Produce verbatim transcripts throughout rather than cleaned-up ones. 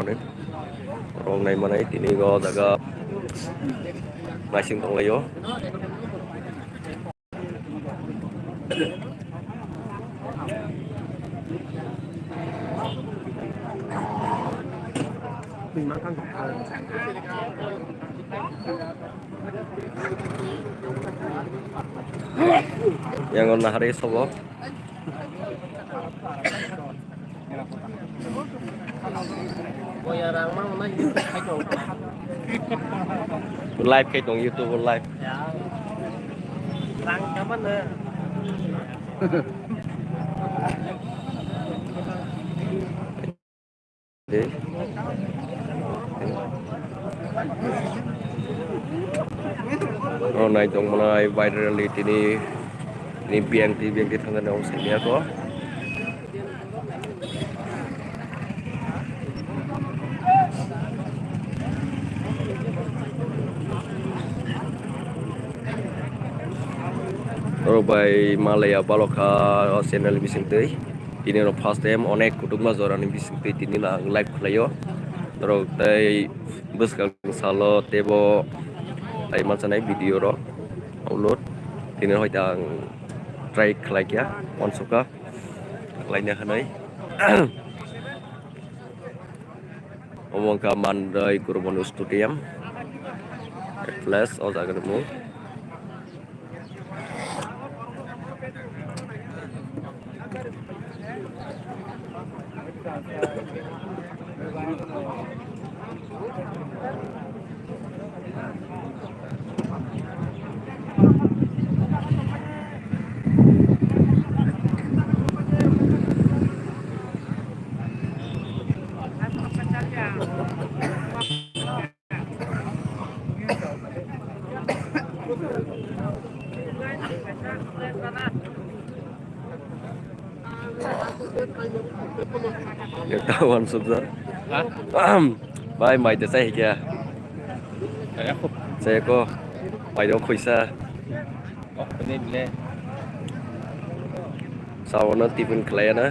Rong nai manai tini o jaga naising tonglaio. Yang nahari sobo. Live khai tong YouTube o live. O nai tong mwnai viral tini, tini biyang twi biyang twi thangkhe nang simi ako. Oro bai malaya balokha o channel bising twi. Tini rok first time onek kutukma jorani bising twi tini no ang live khlaio. Norok tei bwskang salo teibo ai mansanai video rok upload. Tini hoi ta ang try khlai kya, uansukha khlaina hwnwi. Omo wngkha Mandai Gurumoni Stadium. At last o jaga ni mung. Ekta uansukjak. Ha? Bai, mai de chai kya? Chai ako. Chai ako. Mai de khuisa. Oh, ini bile. Sabono tiffin khlaiya na.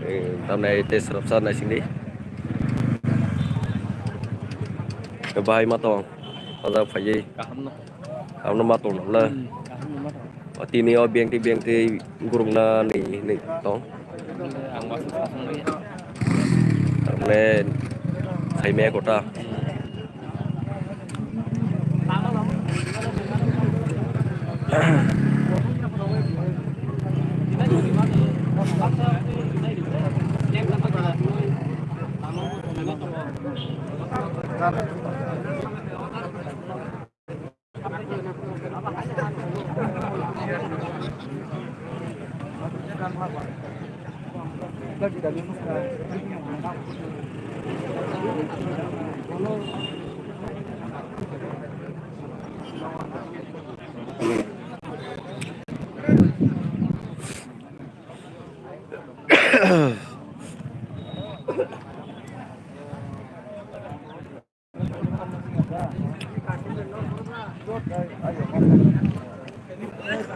Eh, tamnai tei srapsa naisingdi. Bahai ma tong. Paja phaiwi. Kaham no. Kaham no ma tong na. Hmm, kaham no ma tong. O tini o bengti bengti gurungna ni, ni tong. Ang ma sung sung nai. Tamne saimaya kota.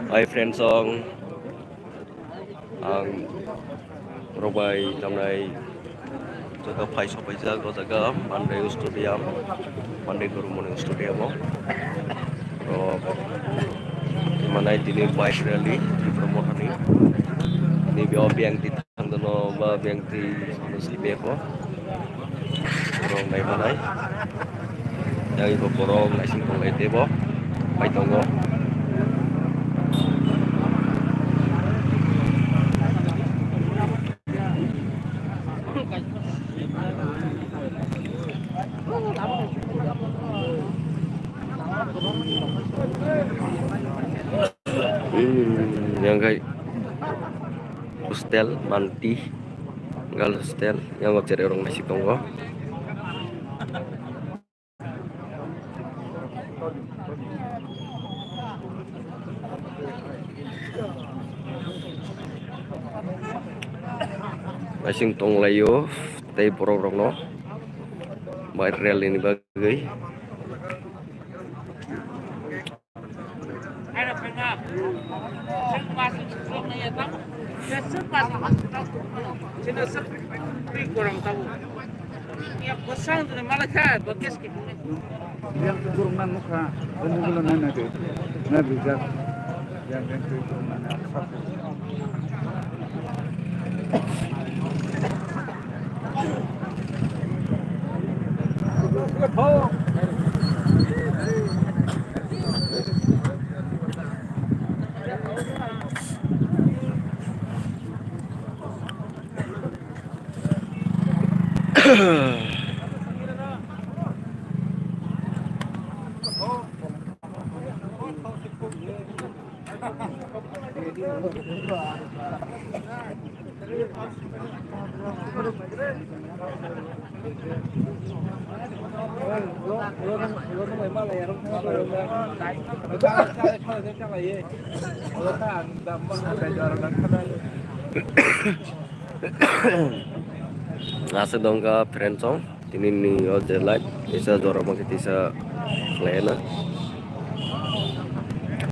Hi friends, ang, ang robai tamnai jaga phai sopaijak o jaga Mandai Stadium, Mandai Gurumoni Stadium o. Oro manai tini bike rally Tipra Mothani. Ni biyang di Ang dono ba bengtwi simi ko. Borok nai manai. Yang ibo borok naising tonglai tebo. Pai tongo. Hmm, yang kai. Hostel Manti Girls Hostel, yang o cherai rok naisik tongo. Naising tonglaio tei borok rokno bai rally ni bagwi. Yang tu kurung nang nukha, ini dulu nang nang deh, nang bijak, yang yang tu kurung nang nang. Aswk dongkha friend song, tini ni o je live, isa jora mangkhe tisa khlaina.